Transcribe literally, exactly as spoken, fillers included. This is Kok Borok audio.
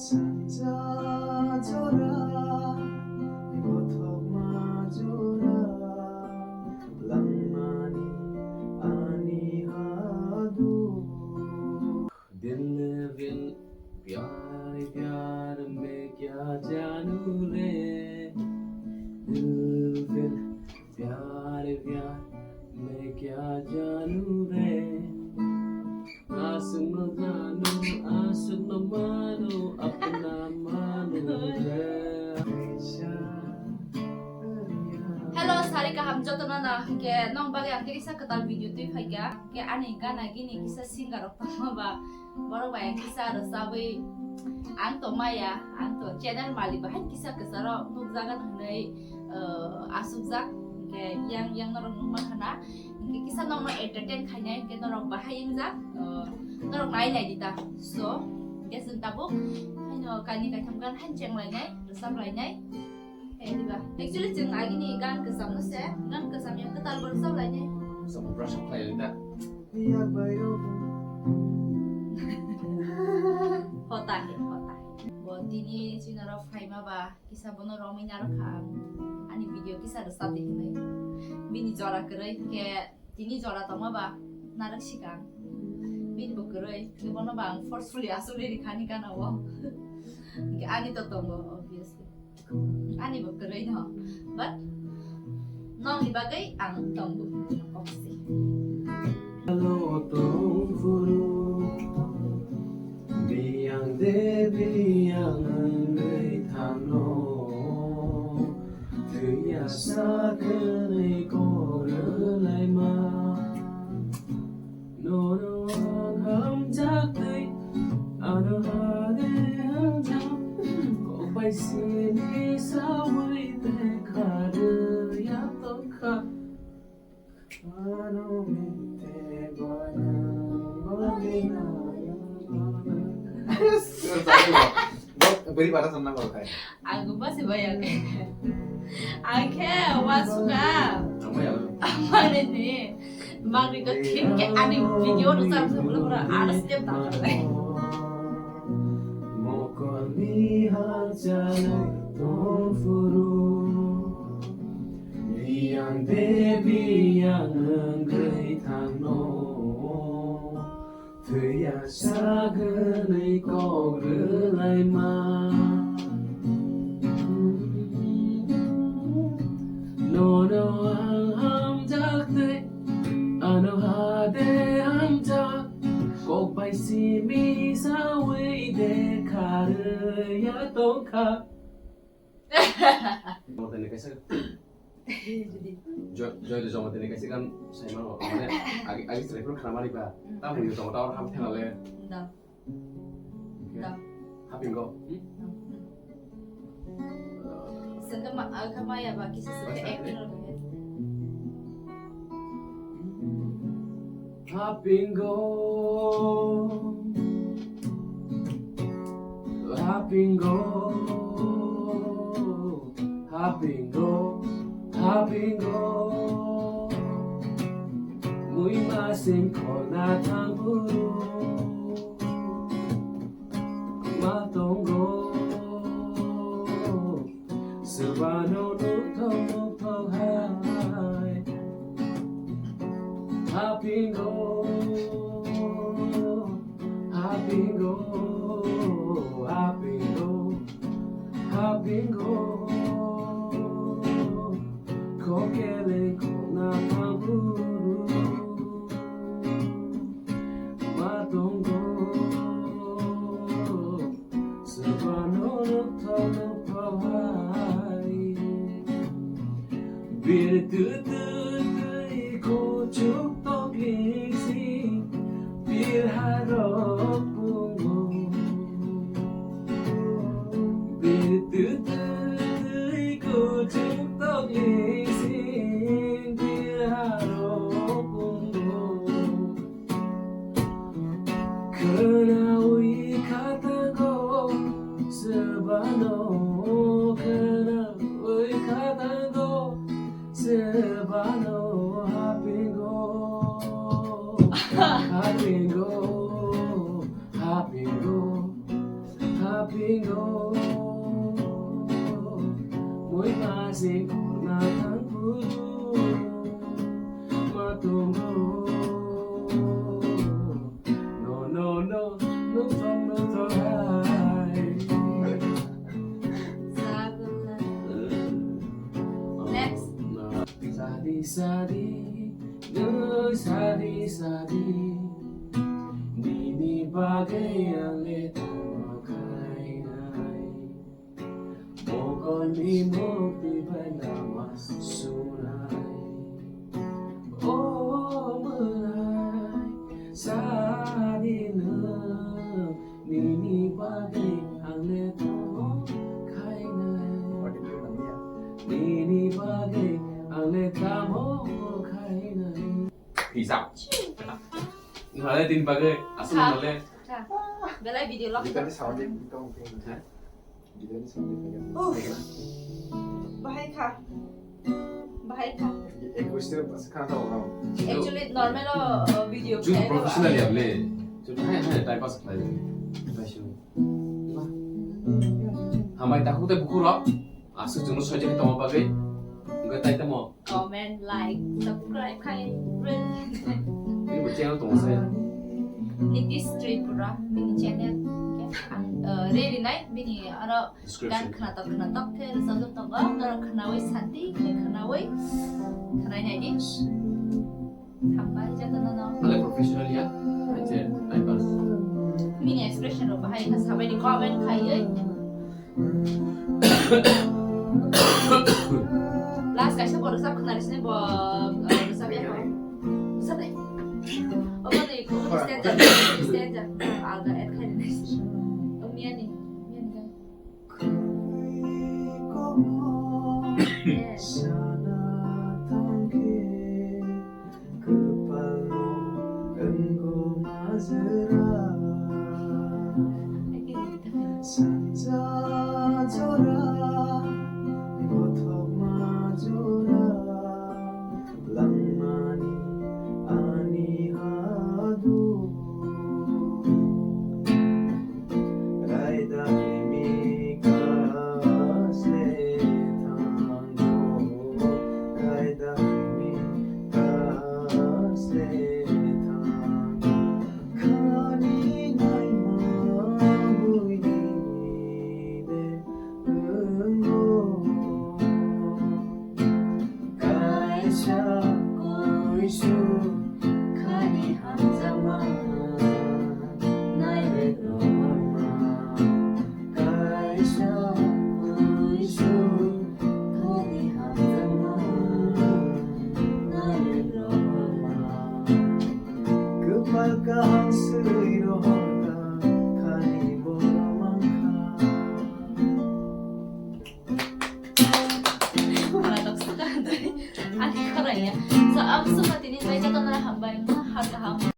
Sanja jora, bothokma jora, langmani ani hadu. Dil vil pyar pyar mein kya janu re, dil vil pyar pyar mein kya janu re. Asuk no janu, asuk no manu, apna manu re. Hello, sari kaham jotono na, hingke nong bagwi ang kisa kwtal video twi phaikha, hingke ani gana gini kisa singer rok tongma ba, borok bai ang kisa rwchabwi ang tongmaya, ang to channel malik bahai kisa kwcharo nukjagan hwnwi, eh, asukjak, hingke yang yang norok nukma khana. Hingke kisa nokno entertain khainai, hingke norok bahai wngjak, eh, norok nai nai di ta. So, hingke chwng tabuk haino kainwi kaitham gan haino chenglainai, rwchablainai. Eh, diba? Actually, chwng agini gan kwcham no se, gan kwcham ya kwtal bo rwchablainai. Sa brush up khlai da. Hota he, hota he. Bo tini chini rok phaima ba, kisa bono romwi narwkha ang. Ani video kisa rwchapdi hinwi. Bini jora kwrwi hwnkhe tini jora tongma ba narwk sikang. Bini bo kwrwi hwnkhe bono ba ang forcefully asugwi rikha ani gana o. Hwnkhe ani to tongo obviously. Ani bo kwrwi no. But nokni bagwi ang tongo. Oksi. Alo tongphuru, biyang de biyang wngwi thangno, thwiya sa kwnwi kok rwlaima. Nono ang hamjak twi, ano hade hamjak, kok bai simi sawi te kharwi ya tongkha. Beri pada senang kalau kayak. Aku pasti bayar. Angkhe wasuka. Apa ya? Apa ini? Magni ko thim ke ani video no sam sam lo pura ada step tak. Mokoni hal jalai tongphuru. Biyang de biyang wngwi thangno, thwiya sagwnwi kok rwlaima. Nono ang hamjak tei ano hade hamjak, kok bai simi sawi de kharwi ya tongkha. Joy, Joy de Joy de kaisa kan sai mano, mane agi, agi selai phuru khna mani ba. Ta mui jong ta or ham thena le. Da. Da. Hapingo. Hmm? Saka ma, aka maya ba kisa saka acting. Hapingo. Hapingo. Hapingo, hapingo, mui masing khorna thangphuru ma tongo, swbano nukthok nukthok hai. Hapingo, hapingo, hapingo. Hapingo, kokele kona maburu. Matongo, sabano nukthok nukthok hai. Bir twi twi twi kuchuk tokling si, bir harok pungo. Bir twi twi twi kuchuk tokling si, bir harok pungo. Khwnawi khatango, swbano khwnawi khatango, swbano hapingo, hapingo, hapingo, hapingo. Mui masing khorna thangbu ma tongo. No, no, no, no thong, no thong hai. Jagunla. Next. Sadi, sadi, no, sadi, sadi. Nini bagwi ang le tamo khainai. Mokolni mukti bai lama sunai. O mwnai, sadi nwng, nini bagwi ang le tamo khainai. Nini bagwi ang le tamo khainai. Hijab. Nale din bagwi asal nale. Belai video lock. Guitar ni sound ekdom tong tong. Guitar ni sound ekdom. Uff. Bahai kha. Bahai kha. Equis te bas kha tong tong. Actually normal o, o, video. Jung khe professional ya ble. Jung hai hai time pass khlai. Hambai takhuk te bukhuk rok. Aswk chwngno soi jagwi tongma bagwi. Wngkha tai tamo. Comment, like, subscribe khai rw. Bini bo channel tongo se. Nitish Tripura, bini channel. Uh, re rinai, bini aro description. Gan khnatok khnatok khe rwchapjak tongo. Norok khnaui santi khe khnaui. Khnai nai di. Hambai jotono no. Ale professional ya. Ache time pass. Bini expression rok bahai kha sabai ni comment khaiwi. Last kaisa bo rwchap khna risini bo, uh, rwchap ya bo. Rwchap de. Obo de, obo de stanza, stanza. Alga add khai rinai. O miyani, miyani ga. Yes. Kwpalno wngkoma jora, sanja jora, bothopma jora, langmani ani hadu. Raidakni mikha se thango, raidakni mikha se thango. Khani naima buini de wnggo. Kaisa kuisu khani hamjakma nairekrokma. Kaisa kuisu khani hamjakma nairekrokma. Kwpal kaham swi rohorkha khani borok mankha. Natok suka dai. Ani khoraya. So, ang suka tini bai jotono hambai. Har kaham.